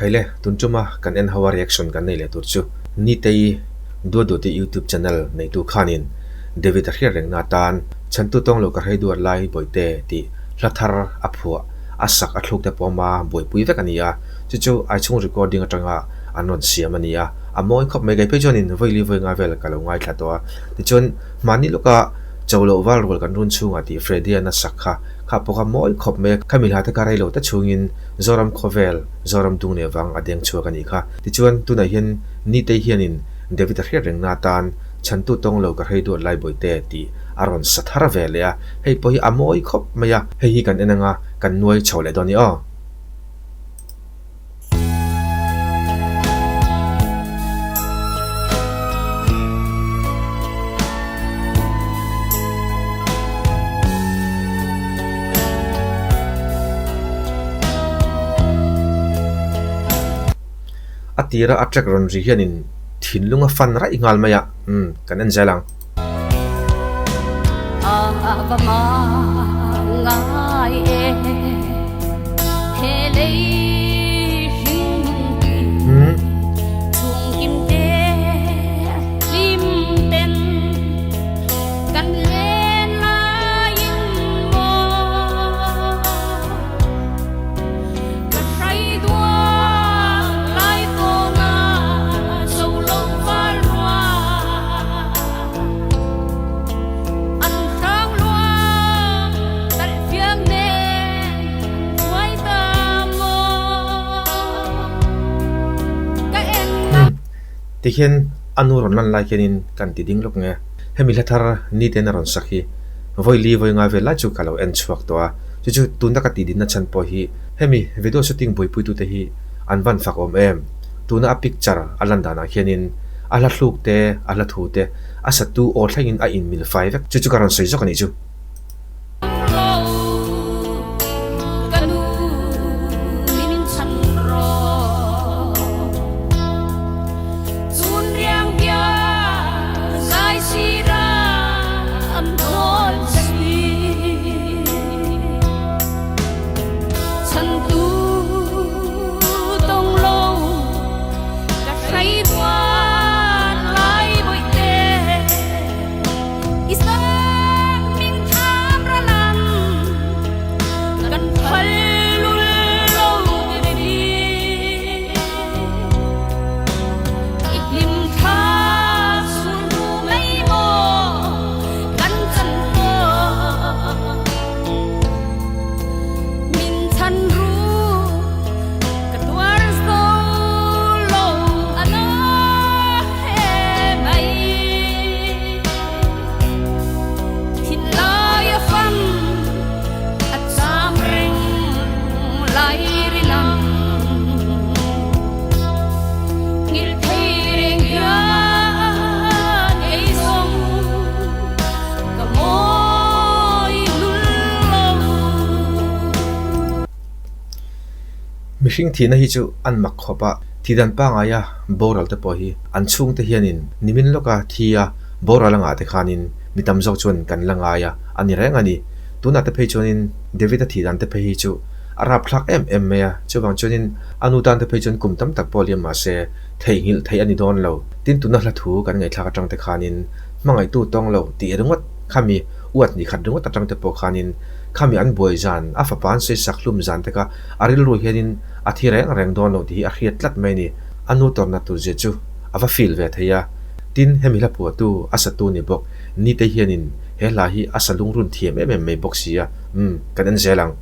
Khaile, tun tuma kan en ho a reaction kan nei leh tur chu Nitei Duaduati YouTube channel neitu khanin David a hriat rengna atan Chhantu tawng lo ka hrei duat lai Bawihte tih hla thar a phuah a sak a thluk te pawma buaipui vek a ni a, chu chu Aichhung recording atanga an rawn siam a ni a, a mawi khawp mai. Kei phei chuanin vawi li vawi nga vel ka lo ngaithla tawh a, tichuan hmanni lawka cho loh val rual kan run chhungah tih Freddy-a'n a sak kha kha pawh kha mawi khawp mai a, khami hla te kha rei lo te chhungin Zoram khawvel, Zoram dung leh vang a deng chhuak a nih kha. Tichuan tunah hian Nitei hianin David-a hriat rengna atan Chhantu tawng lo ka hrei duat lai Bawihte tih a rawn sa thar ve leh a, hei pawh hi a mawi khawp mai a, hei hi kan en anga kan nuai chho leh dawn i aw. A tira a track rawn ri hianin thinlung a fan raih nghal mai a, umm kan en zel ang. Tikhian a nu rawn lan lai khianin kan ti ding lawk nge. Hemi hla thar ni ten a rawn sak hi vawi li vawi ngai vel lai chu ka lo en chhuak tawh a. Chu chu tuna ka tih dinna chhan pawh hi hemi video shooting buaipuitute hi an van fak awm em. Tuna a picture a lan danah khianin a hla thluk te, a hla thu te, a satu aw thlengin a inmil fai vek. Chu chu ka rawn sawi zawk a nih chu. Mihring thihna hi chu an mak khawp a, thihdan pangaia boral te pawh hi an chhungte hianin nimin lawka thi a boral angah te khanin mi tam zawk chuan kan la ngai a, a ni reng a ni. Tunah te phei chuanin David-a thihdan te phei hi chu a rapthlak em em mai a, chuvang chuanin a nu tan te phei chuan kum tam tak pawh liam mah se theihnghilh theih a ni dawn lo. Tin tuna hla thu kan ngaihthlak atang te khanin hmangaihtu tawng lo tih ringawt khami uat ni khat ringawt atang te pawh khanin khami an buai zan a fapa an sawi sak hlum zan te kha a rilru hianin a thi reng reng dawn lo tih hi a hriat tlat mai a ni. A nu tawrhna tur zia chu a va feel ve thei a. Tin hemi hla phuahtu a satu ni bawk nite hianin he hla hi a sa lungrun thiam em em mai bawk si a, umm kan en zel ang.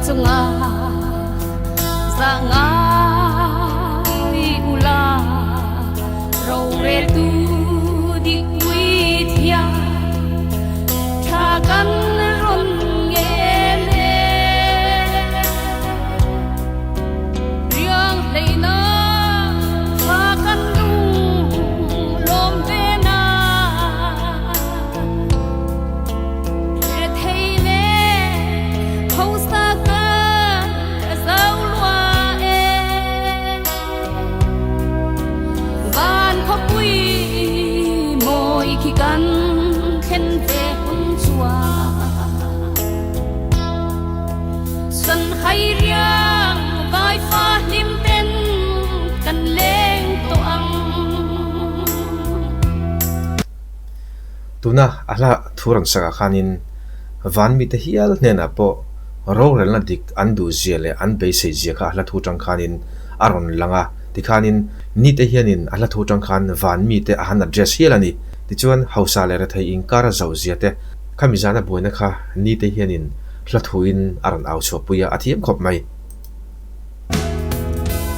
chunga za ngai ula roreltu dik pui thiam tha kan rawn ngen e. Riang hleina tha kan lung lawm ve na. Rethei leh hausa kan zo lua e. Van khawpui mawi khi kan thlen ve hun chuan San hai riang vai fa hlim ten kan leng tawh ang. Tuna a hla thu rawn sakah khanin van mite hial hnenah pawh rorelna dik an duh zia leh an beisei zia kha a hla thu tang khanin a rawn lang a. Tikhanin nite hianin a hla thu tang khan van mite a han address hial a ni. Tichuan hausa leh rethei inkar a zauh zia te khami zana buaina kha nite hianin hla thuin a rawn au chhuahpui a, a thiam khawp mai.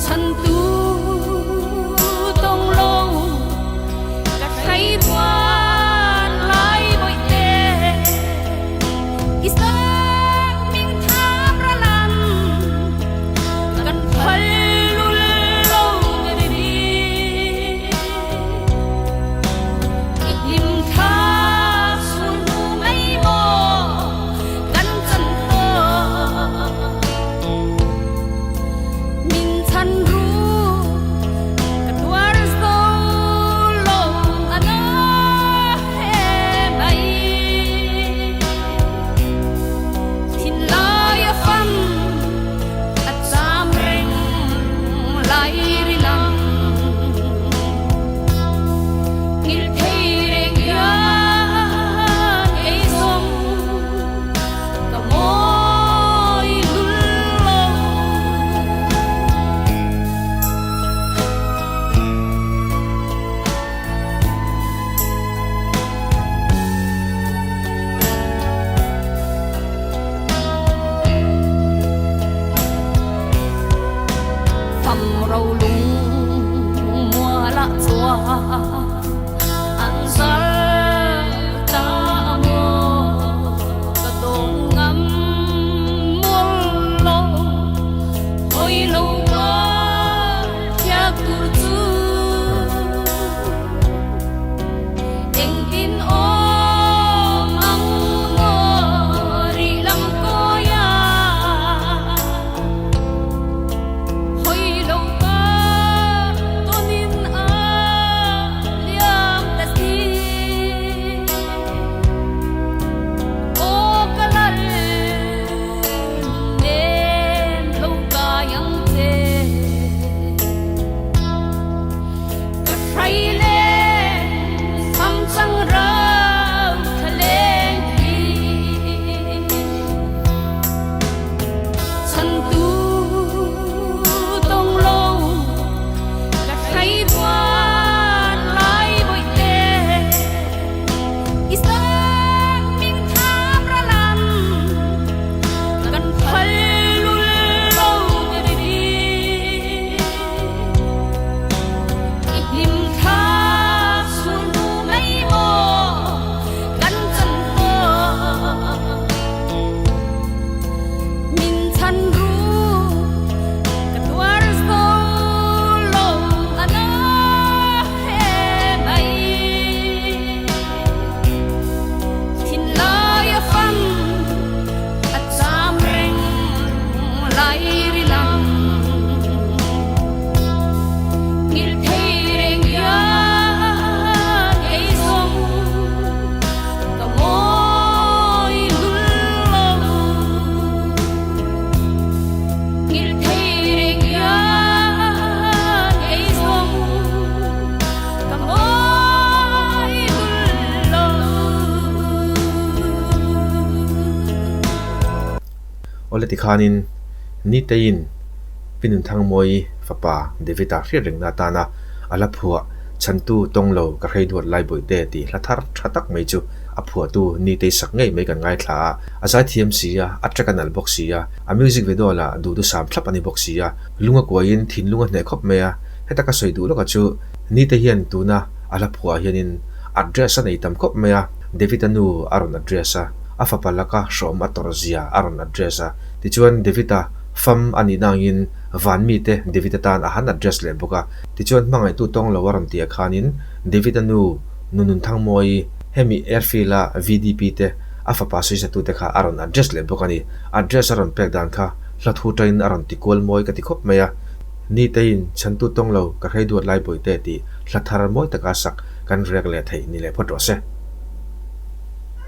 Chhantu tawng lo ka hrei tuan lai bawihte i sak ming tham ra lam kan phal lul lo ti i hlim thla sul hnu mai maw kan chan tawh. Min chhan ru ka tuar zo lo a na he mai. Thinlai a fam a cham reng lai ri lang. Ngil thei reng hian ei zawng. Ka mawi lul lo. Fam ro lung mualah chuan an zal ta maw ka tawng ngam mawlh lo hawi lo kar thiak tur chu engtin awm ang maw rih lam kawi a hawi lo kar tawnin a liam ta si. Aw ka lal nen lo kai ang che. Ka hrai len fam chang rau thla leng hi. Chhantu tawng lo ka hrei tuan lai bawihte i sak ming tham ra lam kan phal lul lo ti i hlim thla sul hnu mai maw kan chan tawh. Min chhan ru ka tuar zo lo a na he mai. Thinlai a fam a cham reng lai ri lang. Ngil thei reng hian ei zawng ka mawi lul lo. Ngil thei reng hian ei zawng ka mawi lul lo. Awle tikhanin Niteiin Pi Nunthangmawii fapa David-a hriat rengna atana a la phuah chhantu tawng lo ka hrei duat lai bawihte tih hla thar tha tak mai chu A phuahtu Nitei sak ngei mai kan ngaithla a, a zaithiam si a, a track a nalh bawk si a, a music video lah duhdusam thlap a ni bawk si a, lung a kuaiin thinlung a hneh khawp mai a, heta ka sawi duh lawkah chu Nitei hian tuna a hla phuah hianin address a nei tam khawp mai a, David-a nu a rawn address a, a fapa laka hrawm a tawrh zia a rawn address a, tichuan David-a fam a nihna angin van mite David-a tan a han address leh bawk a, tichuan hmangaihtu tawng lo a rawn tih ah khanin David-a nu Nununthangmawii hemi airfield-a VDP te a fapa sawisatute kha a rawn address leh bawk a ni. Address a rawn pek dan kha hla thu tain a rawn ti kual mawi ka ti khawp mai a. Niteiin chhantu tawng lo ka hrei duat lai bawihte tih hla thar mawi taka sak kan riak leh theih ni leh phawt rawh se.